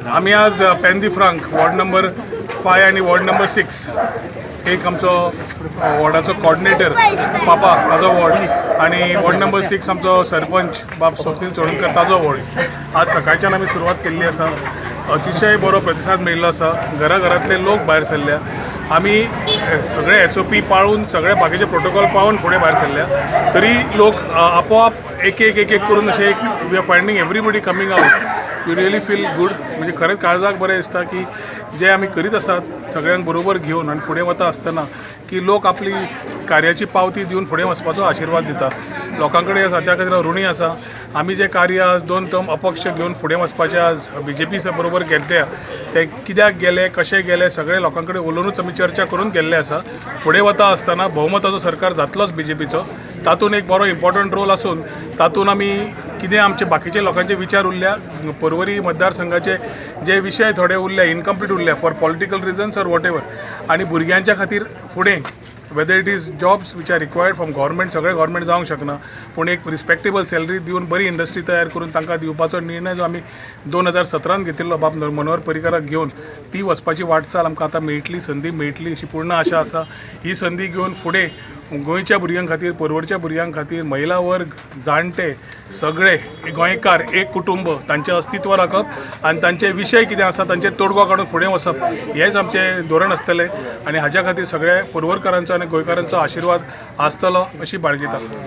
आमी आज पेंदी franc ward number 5 आनी वॉर्ड नंबर 6, एक आमचो वॉर्डाचो कॉर्डिनेटर पापा ताजो वॉर्ड आनी वॉर्ड नंबर 6 आमचो सरपंच बाब स्वप्नील चोडणकर ताजो वॉर्ड. आज सकाळच्यान आमी सुरवात केल्ली आसा. अतिशय बरो प्रतिसाद मेळिल्लो आसा. घराघरांतले लोक भायर सरल्या. आमी सगळे एसओपी पाळून, सगळे बाकीचे प्रोटोकॉल पाळून फुडें भायर सरल्या, तरी लोक आपोआप एक एक एक एक करून अशें एक we are finding everybody coming out. You really feel good. म्हणजे खरेंच काळजाक बरें दिसता की जे आमी करीत आसात सगळ्यांक बरोबर घेवन आनी फुडें वता आसतना की लोक आपली कार्याची पावती दिवन फुडें वचपाचो आशिर्वाद दिता. लोकां कडेन आसा त्या खातीर हांव ऋणी आसा. आमी जे कार्य आज दोन टर्म अपक्ष घेवन फुडें वचपाचें आज बीजेपी बरोबर गेल्ले, ते कित्याक गेले, कशे गेले, सगळे लोकां कडेन उलोवनूच आमी चर्चा करून गेल्ले आसा. फुडें वता आसतना भोवमताचो सरकार जातलोच बीजेपीचो. तातूंत एक बरो इम्पॉर्टंट रोल आसून तातूंत आमी कितें आमचे बाकीचे लोकांचे विचार उरल्या, पर्वरी मतदारसंघाचे जे विशय थोडे उरल्या, इनकम्प्लीट उरल्या for political reasons or whatever, आनी भुरग्यांच्या खातीर फुडें whether it is jobs which are required from government, सगळे गव्हर्मेंट जावंक शकना, पूण एक रिस्पेक्टेबल सॅलरी दिवन बरी इंडस्ट्री तयार करून तांकां दिवपाचो निर्णय जो आमी 2017त घेतिल्लो बाब मनोहर पर्रीकाराक घेवन, ती वचपाची वाटचाल आमकां आतां मेळटली, संदी मेळटली अशी पूर्ण आशा आसा. ही संदी घेवन फुडें गोंयच्या भुरग्यां खातीर, पर्वरच्या भुरग्यां खातीर, महिला वर्ग, जाणटे, सगळे गोंयकार एक कुटुंब, तांचें अस्तित्व राखप आनी तांचे विशय कितें आसा तांचेर तोडगो काडून फुडें वचप हेंच आमचें धोरण आसतलें आनी हाज्या खातीर सगळे पर्वरकारांचो आनी गोंयकारांचो आशिर्वाद आसतलो अशी बाळगिता. Thank you.